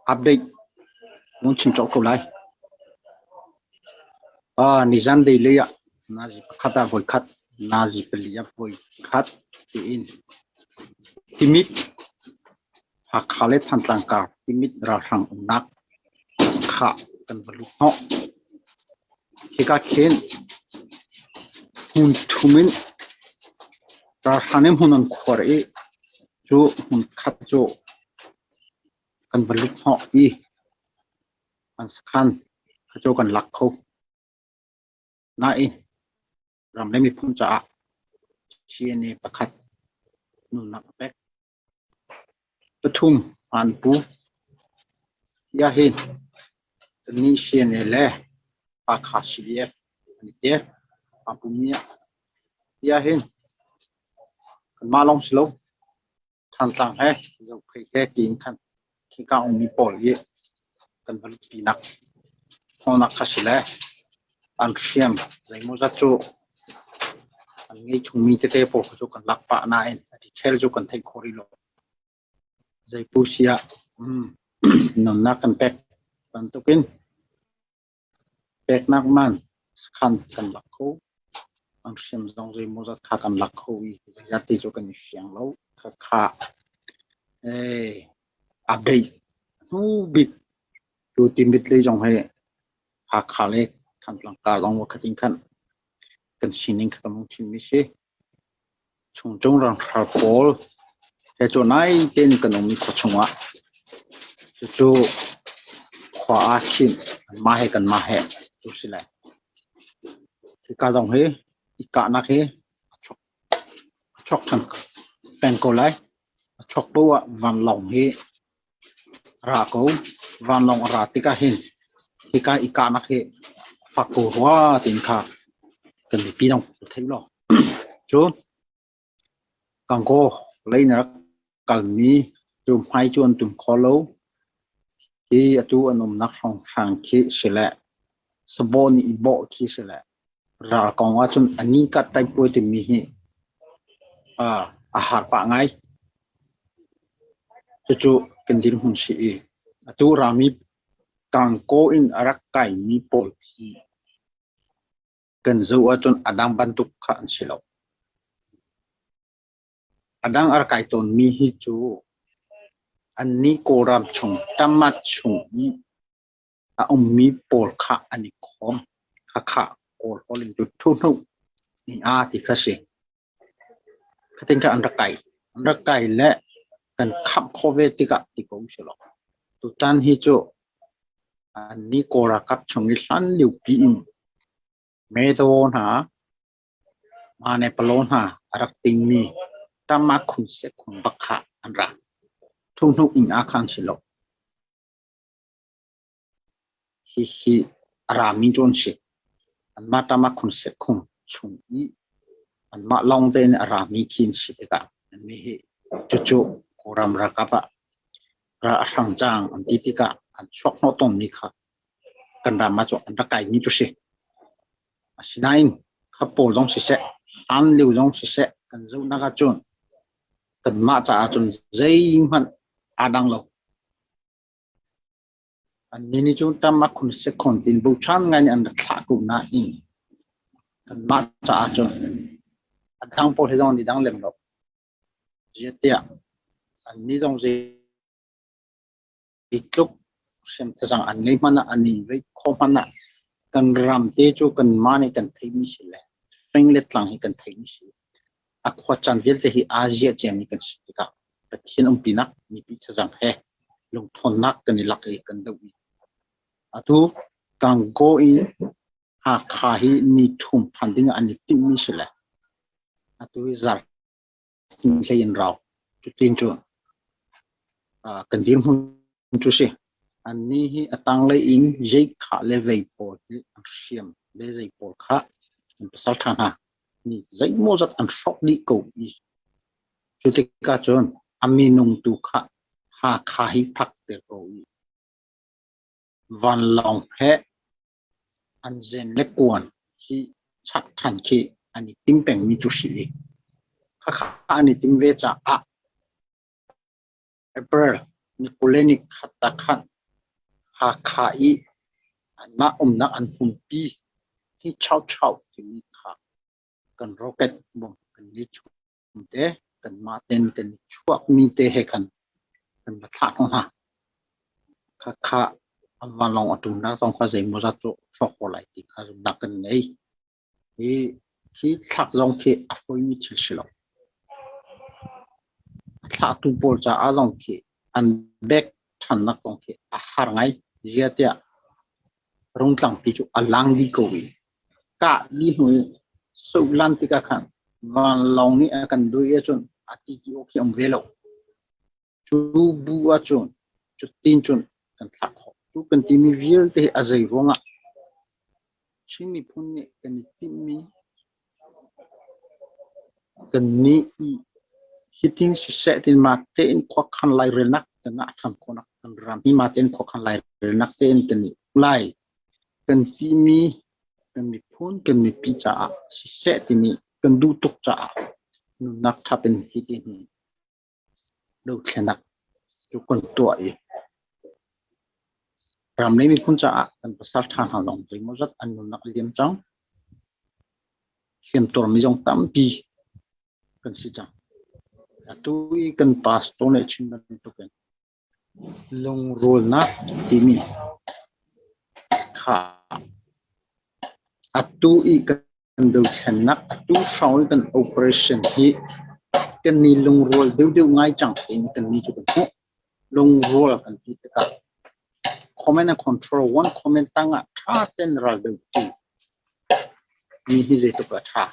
Update mun chim cawk ko lai. Nizan dei lei ah nazi pakhat ah voikhat, nazi pali ah voikhat tiin Timit Hakha le Thantlang kar Timit ralhrang umnak kha kan va lut hnawh. Hika khin hmun thum in ralhrang nih hmun an khuar i cu hmun khat cu kan va lut hnawh i an sakhan kha cu kan lak kho. Nain ram le miphun caah CNA pakhat nunnak a pek. Pathum an pu. Hi ahhin kannih CNA le Hakha CDF an i tel. Aa pummi ah. Hi ahhin kanmah lawng si lo. Thantlang he Zophei he tiin khan khika ummi pawl hi kan va luhpinak hnawhnak kha si le an hriam zeimawzat cu an ngei chungmi tete pawl kha cu kan lak pah nain a detail cu kan theih khawh rih lo. Zeipu si ah nunnak kan pek bantukin Peknak man sakhan kan lak kho. An hriam zong zeimawzat kha kan lak kho i zeizat ti cu kan i fiang lo. Khakha update hnu bik tu Timit lei zong hi Hakha le Thantlang kar zong khat in khan kan sining kha kan hung chimmi si. Chungcung ralhrang pawl he cu nai tein kan um i khua chungah cucu khua ah khin anmah he kanmah he cu si lai. Hika zong hi i kahnak hi a chuak ṭhan peng ko lai. A chuak paoh ah vanlawng hi a ra ko. Vanlawng a ra tikah hin hika i kahnak hi a fak ko rua tiin kha kan mipi zong thei law. Cun Gangaw lei na rak kalmi cu hmai cu an tum kho lo. Hi atu an umnak hrawnghrang khi si le sabaw nih i bawh khi si le ral kong ahcun a ni kat taipuai timi hi a har pah ngai. Cucu kan dirhmun si i atu rami Gangaw in a rak kaimi pawl hi kan zoh ahcun a dang bantuk kha an si lo. A dang a rak kai tawnmi hi cu annih Kawlram chung tamat chung i a ummi pawl kha an i khawm. Khakha Kawl holh in cu thuhnuh ni a ti kha si. Khatin kha an rak kai. An rak kai le kan khamh khawh ve tikah ti ko usih law. Tutan hi cu annih Kawl ralkap chung i hlan liopi in Medaw hna, Mane Palaw hna a rak tingmi Tama khun se khun bak kha an ra. Thuhnuh inn ah khan si lo. Hihi a rami cu an si. Anmah Tama khun se khung chung i anmah lawng tein a rami khi an si tikah annih hi cucu Kawlram ralkap ah ral a hrang cang an ti tikah an chuak hnawh tawnmi kha kan ram ah cun an rak kaimi cu si. Asinain kha pawl zong siseh, hlan lio zong siseh kan zohnak ahcun kanmah caah cun zeihmanh aa dang lo. Annih nih cun tam a khun sekhon tiin bochan ngai nih an rak thlah ko nain kanmah caah cun a dang pawl he zong an i dang lem lo. Zeitiah annih zong zeitluk hriamthazang an ngei hmanh ah an i reih khawh hmanh ah kan ram te cu kanmah nih kan theihmi si le fing le tlang hi kan theihmi si. A khuacaan vialte hi aa ziah ciami kan si tikah Pathian umpinak mipi thazang he lungthawnnak kan i lak i kan doh i atu Gangaw in Hakha hi ni thum phan ding ah an i timhmi si le atu hi zarh hlei in rau. Cutin cu kan dirhmun cu si. Annih hi a tanglei in zei khah le vei pawl hi an hriam le zei pawl kha an pasal ṭha hna mi zeimawzat an hrawk dih ko i cu tikah cun a minung tu kha Hakha hi phak ter ko i vanlawng he an zen le kuan hi chak ṭhan khi an i tim pengmi cu si i khakha an i tim ve caah April ni 20 ni khat ah khan. Hakha i anmah umnak an hmunpi hi Chauchau timi kha kan rocket bom kan i chum te kanmah ten kan i chuakmi te he khan kan va thlah hnawh hna. Khakha an vanlawng a ṭumnak zong kha zeimawzat cu hrawk ko lai ti kha zumhnak kan ngei. Hi hi thlak zong khi a fawimi thil si lo. A thlahtu pawl caah zong khi an bek ṭhannak zong khi a har ngai. Ziah tiah Rungtlangpi cu a lang dih ko i kah dih hnu i sohlan tikah khan vanlawng nih a kan duai ahcun a ti ti awk khi a um ve lo. Cu bu ahcun cutin cun kan thlak khawh. Cu kan timi vialte hi a zei ruangah Chin miphun nih kan i timhmi kan nih i hitin siseh tin mah tein khuakhan lairelnak kan ngah ṭhan khawhnak kan ram hi mah tein khuakhan lairelnak tein kan i lai kan timi kan miphun kan mipi caah siseh timi kan duh tuk caah nunnak thap in hitin hi dothlenak cu kan tuah i ram le miphun caah kan pasal ṭha hna zong zeimawzat an nunnak a liam cang. Hliamtuarmi zong tampi kan si cang. Atu i kan pastor nih a chim bantukin lungrualnak timi kha atu i kan dothlennak atu hrawng i kan operation hi kan ni lungrual deuhdeuh ngai cang tiin kan ni cu kan hmuh. Lungrual kan ti tikah command and control one command tangah ṭha tein ral doh ti mi hi zeitluk a ṭha.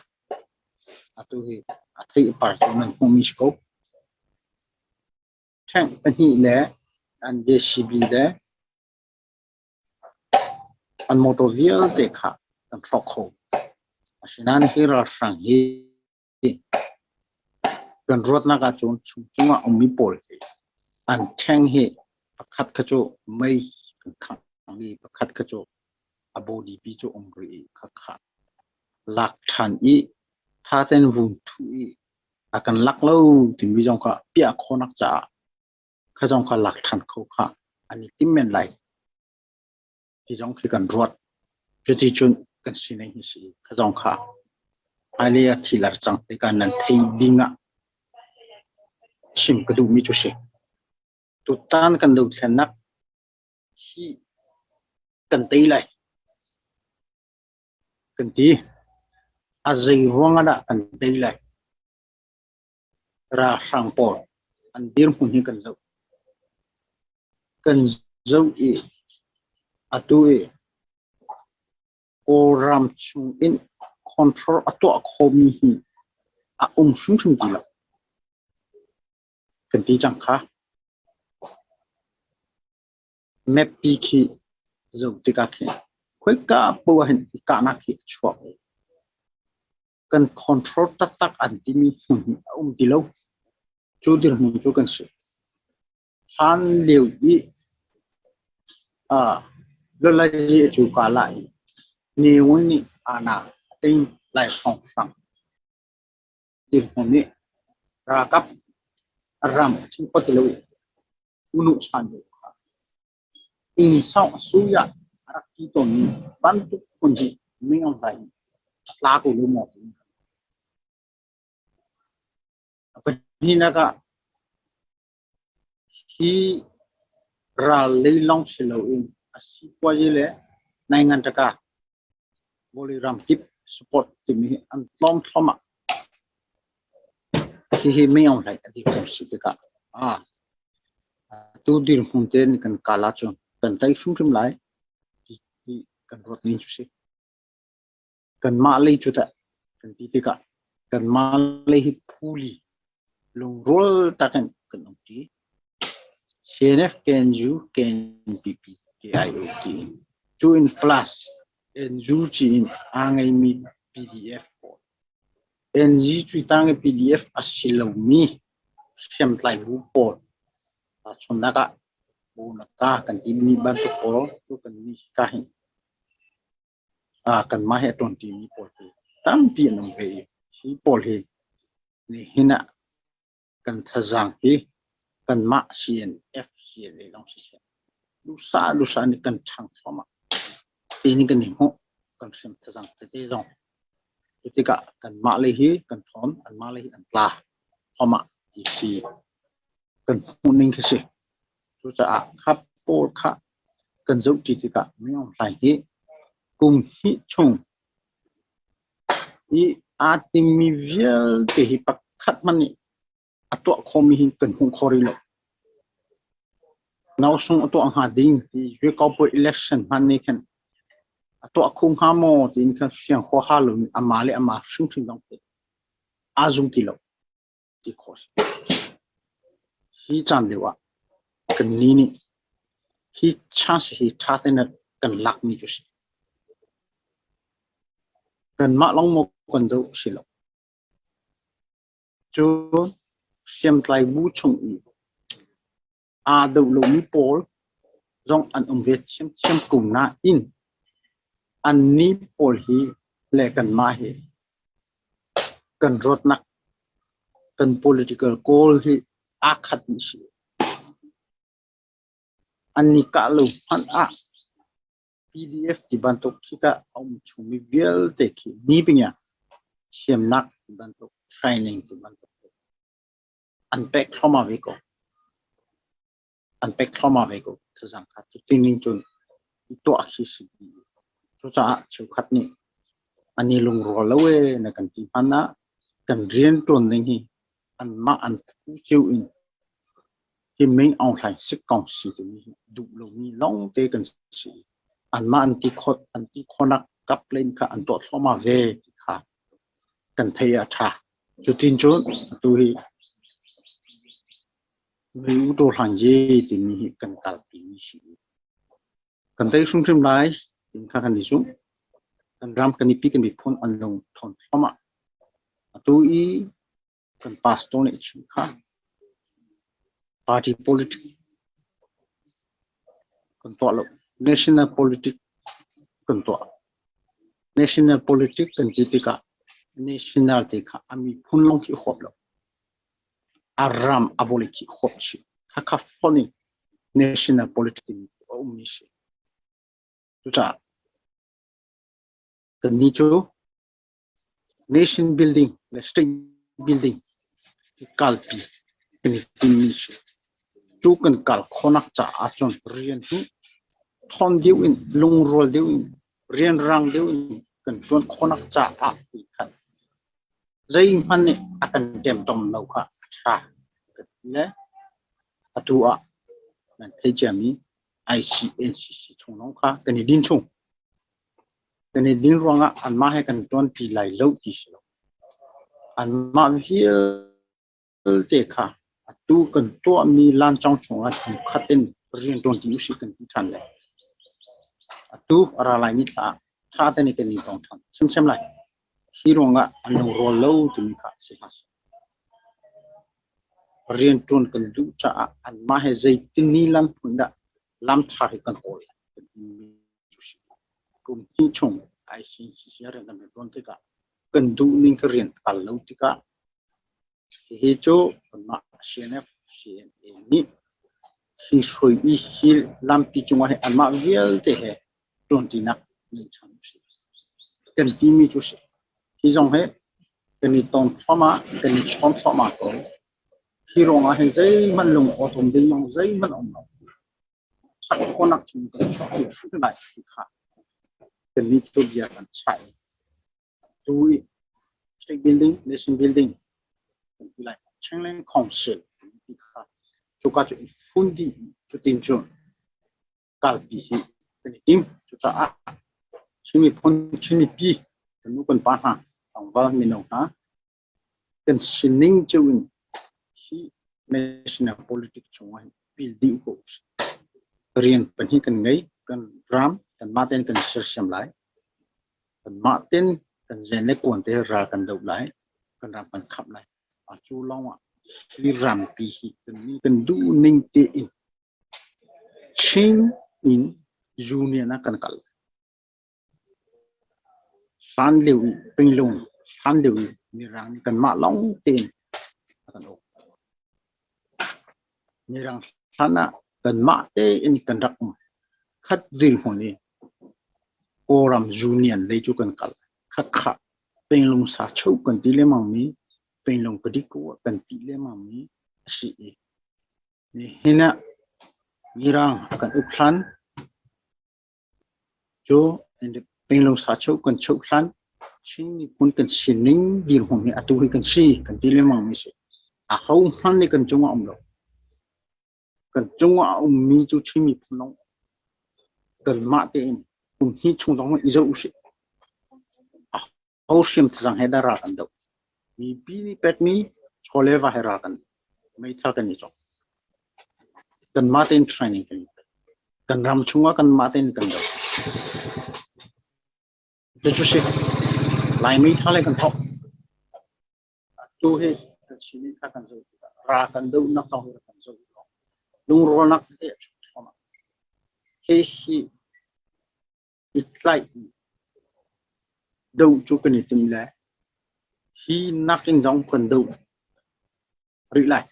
Atu hi a theih a par cu nan hmuhmi si ko. Ṭhengh pahnih le an JCB le an motor vialte kha kan hrawk kho. Asinain hi ralhrang hi kan ruatnak ahcun chungcung ah ummi pawl hi an ṭheng hi pakhat kha cu mei kan khangh i pakhat kha cu a body pi cu um rih i khakha lak ṭhan i ṭha tein vun thuh i a kan lak lo timi zong kha piah khawhnak caah kha zong kha lak ṭhan kho kha an i tim men lai ti zong khi kan ruat. Cuti cun kan sining hi si kha zong kha hmailei ah thil ar cang tikah nan thei ding ah chim ka duhmi cu si. Tutan kan dothlennak hi kan tei lai kan ti. A zei ruang ah dah kan tei lai? Ralhrang pawl an dirhmun hi kan zoh. Kan zoh i atu i Kawlram chung in control a tuah khomi hi a um hrimhrim ti lo. Kan ti cang kha. Map pi khi zoh tikah khin khoika poah hin i kahnak hi a chuak. Kan control taktak an timi hmun hi a um ti lo. Cu dirhmun cu kan si. Hlan lio i lawlai cu ka la i Ne Win nih aana a ting lai hrawnghrang dirhmun nih ralkap a ram a chim kho ti lo i U Nu Chan deuh kha inn sau suya a rak ti tawnmi bantuk phun hi Min Aung Hlaing a tla ko lo maw ti. A pahnihnak ah hi ral lei lawng si loin a sipuazi le naingan-taka vawlei ramkip support timi hi an tlawm thluahmah. Hihi Min Aung Hlaing a dirhmun si tikah atu dirhmun tein kan kal ahcun kan tei hrimhrim lai ti hi kan ruat ning cu si. Kanmah lei cu tah kan ti tikah kanmah lei hi phuli lungrual takin kan um ṭi. CNF, KNU, KNPP, KIO tiin cu in plus NUG in aa ngeimi PDF pawl. NG cu tang i PDF a si lomi hriamtlai bu pawl tahchunhnak ah Bonaka kan timi bantuk pawl cu kan mi ka hin kanmah he a ṭuanṭimi pawl hi tampi an um ve i hi pawl hi nihin ah kan thazaang hi kanmah CNF CNA lawng siseh. Lusa lusa nih kan ṭhang thluahmah. Ti nih kan i hmuh. Kan hriam thazang tete zong. Cu tikah kanmah lei hi kan ṭhawn, anmah lei hi an tla thluahmah ti khi kan hmuh ning khi si. Cucaah kha pawl kha kan zohṭi tikah Min Aung Hlaing hi kum hnih chung i aa timmi vialte hi pakhat hmanh nih a tuah khawhmi hi kan hmuh kho rih lo. Nausung a tuah hnga ding ti Yuekaupawi election hmanh nih khin a tuah kho hnga maw tiin khan fiang huaha loin amah le amah hrimhrim zong khi aa zum ti lo ti khawh a si. Hi caan lio ah kan ni nih hi chance hi ṭha tein kan lakmi cu si. Kanmah lawng maw kan doh si lo. Cun hriamtlai bu chung i aa doh lomi pawl zong an um ve ṭhiamṭhiam ko nain annih pawl hi le kanmah hi kan ruatnak, kan political goal hi aa khat dih si. An i kah lo hmanh ah PDF ti bantuk khika a um chungmi vialte khi ni thiamnak ti bantuk training ti bantuk an pek thluahmah ve ko. An pek thluahmah ve ko. Thazang kha cu tining cun i tuah khi si ti. Cucaah cheukhat nih an i lungrual lo ee na kan ti hmanh ah kan rian ṭuan ding hi anmah an phu cio in hi Min Aung Hlaing sikkong si timi hi duh lomi lawngte kan si. Anmah an ti khawt an ti khawhnak kap len kha an tuah thluahmah ve ti kha kan thei a ṭha. Cutin cun atu hi Mei U Taw Hlan Ye timi hi kan kalpi mi si. Kan tei hrimhrim lai tin kha kan i zumh. Kan ram kan mipi kan miphun an lung ṭhawn thluahmah. Atu i kan pastor nih a chim kha party politics kan tuah lo. National politics kan tuah. National politics kan ti tikah national ti kha a miphun lawng khi huap lo. A ram a vawlei khi huap chih. Khakha fonh in national politics timi a ummi si. Cucaah kannih cu nation building le state building kalpi kan i timmi si. Cu kan kal khawhnak caah cun rian hi ṭhawn deuh in lungrual deuh in rianrang deuh in kan ṭuan khawhnak caah ti khan zeihmanh nih a kan ṭemtom lo kha a ṭha ka ti le atu ah nan theih ciami ICNCC chung lawng kha kan i din chung. Kan i din ruangah anmah he kan ṭuanṭi lai lo ti si lo. Anmah vialte kha atu kan tuahmi lancawng chungah khat in rian ṭuanṭi usih kan ti ṭhan lai. Atu a ra laimi thla ah ṭha tein kan i tong ṭhan ṭhiamṭhiam lai. Hi ruangah an lungrual lo timi kha si hlah seh. Rianṭuan kan duh caah anmah he zeitin ni lam phun dah lam thar hi kan kawl lai kan timi Kum hnih chung ICCC rian kan ṭuan tikah kan duhning ka rian a kal lo tikah hihi cu kanmah CNF CNA nih hi hruai i hi lampi cungah hin anmah vialte he ṭuanṭinak ngei ṭhan usih. Kan timi cu si. Hi zong hi kan i tong thluahmah, kan i chawn thluahmah ko. Hi ruangah hin zeihmanh lung awṭawm ding zong zeihmanh a um lo. Ṭhat khawhnak chung kan chuahpi hrim lai ti kha kannih cu bia kan chah i atu i state building, nation building kan ti lai. Chinland Council ti kha cuka cu i fun dih cutin cun kalpi hi kan i tim. Cucaah Chin miphun, Chin mipi, kan nu kan pa hna, tlangval mino hna, Kan sining cio in hi national politics chungah hin pil dih ko usih. Rian pahnih kan ngei. Kan ram kanmah tein kan sersiam lai. Kanmah tein kan zen le kuan te ral kan doh lai. Kan ram kan khamh lai. A cu lawng ah hi rampi hi kan kan duh ning tein Chin in union ah kan kal. Hlan lio i Pinglung hlan lio i Mirang nih kanmah lawng tein a kan uk. Mirang hlan ah. Kanmah tein kan rak um. Khat dirhmun i Kawlram Union lei cu kan kal. Khakha penglung sa cho kan ti lengmang mi, penglung kadiko kan ti lengmang mi a si i nihin ah Mirang a kan uk hlan cu penglung sa cho kan choh hlan Chin miphun kan sining dirhmun hi atu hi kan si kan ti lengmang mi si. Aho hmanh nih kan cungah um lo. Kan cungah a ummi cu Chin miphun lawng kanmah tein kum hnih chung zong i zoh usih. Aho hriam thazang he dah ral kan doh? Mipi nih pekmi chaw le va he ral kan meithal kan i cawk. Kanmah tein training kan i pek. Kan ram chungah kanmah tein kan doh. Cucu si Laimi thal kan thawk. Atu hi kan sining kha kan zoh tikah ra kan dohnak zong hi kan zoh lo. Lungrualnak tete a chuak thluahmah. Hi hi i tlaih i doh cu kan i tim le hi nakin zong kan doh rih lai.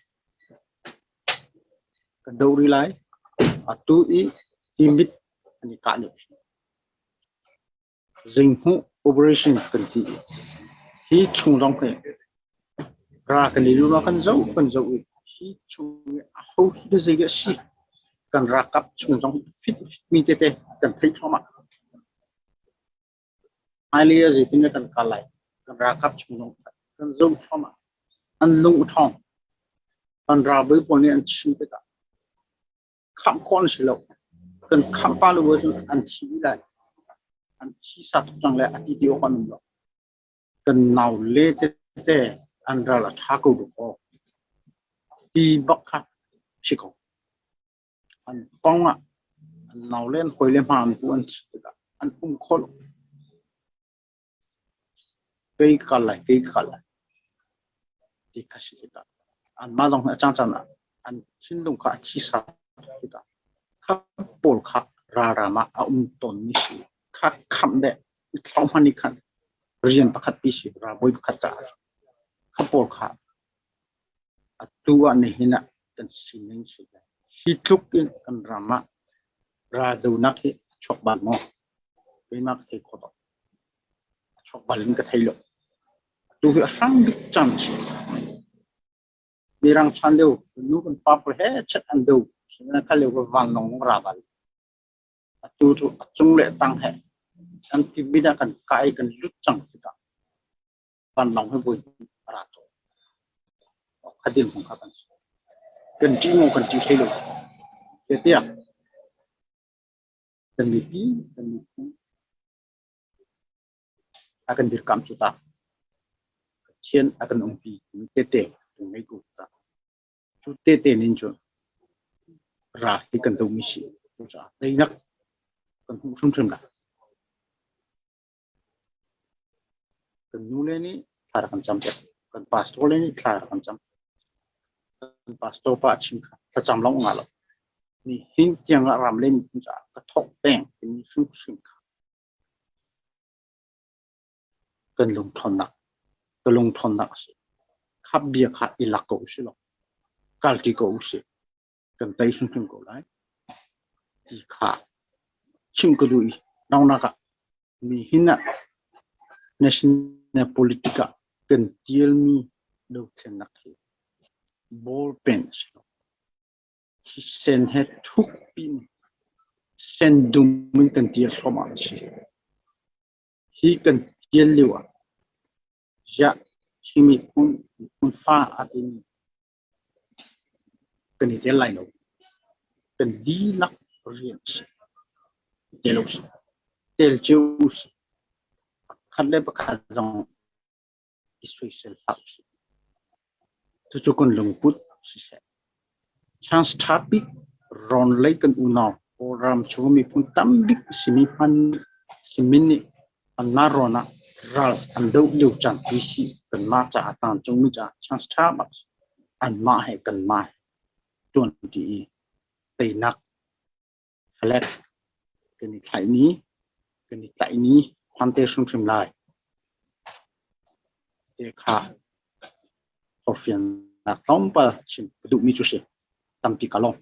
Kan doh rih lai. Atu i timit an i kah lio. Zinghmuh operation kan ti i hi chung zong hi ra kan i lum ah kan zoh kan zoh i hi chung i aho hi zei a si kan ralkap chung zong fit mi tete kan theih thluahmah. Hmailei ah zeitin kan kal lai kan ralkap chung zong kan zoh thluahmah. An lung a ṭhawng. Kan ralbawi pawl nih an chim tikah Khamh khawh an si lo. Kan khamh pa lo ahcun an thi lai. An thi sa tuk cang le a ti ti awk an um lo. Kan nau le tete an ral a ṭha ko dawk aw. Ti bak kha si ko. An pong ah an nau le an hawi le hma an pu an thi tikah an um kho lo. Kei ka kal lai, kei ka kal lai ti kha si tikah anmah zong hi a caancaan ah an thinlung kha a thisa tuk tikah kha pawl kha ralram ah a um tawnmi si. Kha khamh deh i thlauh hmanh nih khan rian pakhat pi si ralbawi pakhat caah cun kha pawl kha atu ah nihin ah kan sining si le hi tluk in kan ram ah raldonak hi a chuak bal maw? Keimah ka thei kho lo. A chuak bal in ka thei lo. Atu hi a hrang bik caan a si. Mirang chan lio nu kan pa pawl he chet an do. Sinain kha lio ka vanlawng ra bal. Atu cu a cung le a tang he kan timi dah kan kai kan lut cang tikah vanlawng hi voi a ra cawh. Kha dirhmun kha kan si. Kan ṭih maw kan ṭih hlei lo. Tiah kan mipi kan miphun a kan dirkamh cu ta. Pathian a kan umpi tete kan ngei ko ta. Cu tete nin cun ral hi kan domi si. Cucaah teinak kan hmuh hrimhrim lai. Kan nu le nih thla rak kan campiak. Kan pastor le nih thla rak kan cam. Kan pastor pa a chim kha thlacam lawng ngah lo. Nihin tiang ah ram le miphun caah ka thawk peng timi hrimhrim kha kan lungṭhawnnak ka lungṭhawnnak a si. Kha bia kha i lak ko usih law kalṭi ko usih. Kan tei hrimhrim ko lai. Ti kha chim ka duh i donghnak ah nihin ah national politic ah kan tialmi dothlennak hi ball pen a si lo. Thisen he thuk piin sendum in kan tial thluahmah a si. Hi kan tial lio ah ziah Chin miphun miphun fa aa timi kan i tel lai lo. Kan dihlak rian a si. Tel usih. Tel cio usih. Pakhat le pakhat zong i soisel hlah usih. Cucu kan lungput siseh. Chance ṭha bik rawn lei kan unau Kawlram chung miphun tambik simi hman simin nih anmah rawn ah ral an doh lio caan pi si kanmah caah tlangcungmi caah chance ṭha bak anmah he kanmah he ṭuan ṭi i teinak flag kan i thlaih ni kan i tlaih ni hman te hrimhrim lai te kha forhfialnak tlawmpal chim ka duhmi cu si tampi ka lawm.